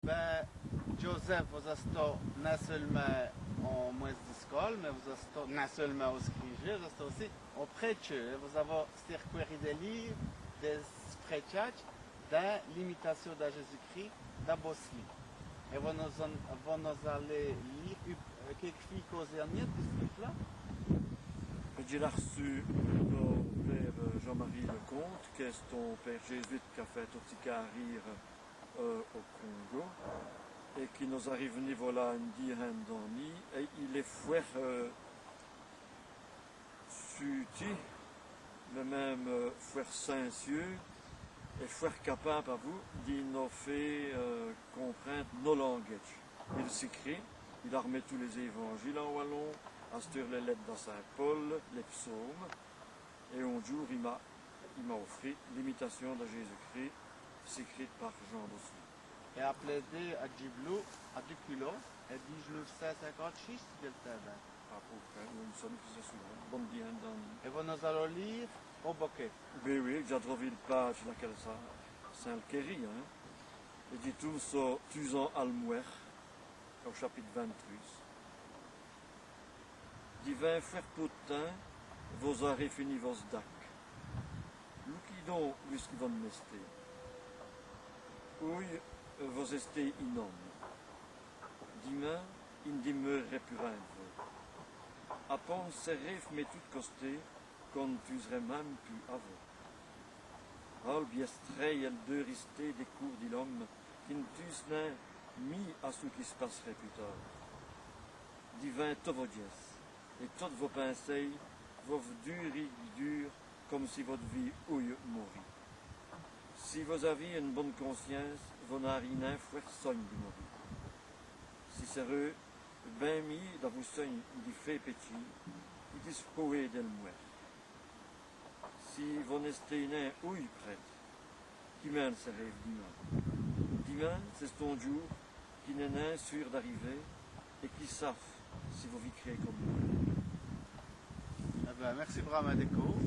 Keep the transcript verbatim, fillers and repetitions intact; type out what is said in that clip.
Bin, Joseph, vos-èstoz non seûlemint on mwaîsse di scole, mins vos-èstoz non seûlemint on scrîjeû, vos-èstoz ossi on prétcheû, hin. Vos-avoz scrît dès lîves di prétchadje dins l'imitâcion di Jésus-Christ, di Bosley. Èt vos nos-aloz lîre, euh, quéques fîyes causer dins ç' lîve-la. Dj'a r'çû do pére, euh, Jean-Marie Lecomte, qu'èst on pére jésuite qu'a faît tote si carîre, euh, au Congo, èt qui nos-arive v'ni volà ine dîhinne d'anéyes, èt il èst fwért, euh, sûti, mins minme, euh, fwért sincieûs, èt fwért capâbe avou di nos fé, euh, comprinde no langadje. Il scrît, il a r'mètu tos lès-èvanjîles en walon, asteûre lès lètes da Sint Pôl, lès psaumes, èt on djoû, i m'a, i m'a ofri l'Imitation di Jésus-Christ, scrîte pa Jean Bosley. Èt a plèdé a Djiblou, a du culot, è dîj-noûf cint cinquante-sîs, si dj' èl tins bin. A pô près, i m' sonne qui c'èst ça, hin. Bone dîhinne d'anéyes. Èt vos nos-aloz lîre Au bokèt. Bin oyi, dj'a drové l' pâdje laquèle ça, c'èst l' quèri, hin. Èt dji toûne so Tûs-an al mwèrt, au chapite vint-trêze. Divins fwért pô d' tins, vos-arez fini vosse dac. Loukîz don wice qui vos-èstoz. Oyi, vos-èstoz in-ome. Dimwin, i n' dimeûrerè pus rin d' vos. A pons sèrez-v' mètou d' costé, qu'on n' tûzerè minme pus avou. Al bièstrîye èt l' deûristé dès coûrs di l'ome, qui n' tûz'nut nin mî a çou qui s' passerè pus târd. Divins tos vos djèsses, èt totes vos pinsêyes, vos v' dûrîz dûr, come si vos d'vîz oyi mori. Si vos-avîz ine bone consciince, vos n'ârîz nin fwért sogne di mori. Si sèreu bin mî d'avou sogne di fé pètchî, qui di s' pwèyî dèl mwèrt. Si vos n'èstoz nin oyi prèt, quimint sèrez-v' dimwin ? Dimwin, c'è-st-on djoû qui n'èst nin sûr d'ariver, èt qui sét si vos vik'rez come mwin. Èt bin, mèrci brâmint dès côps.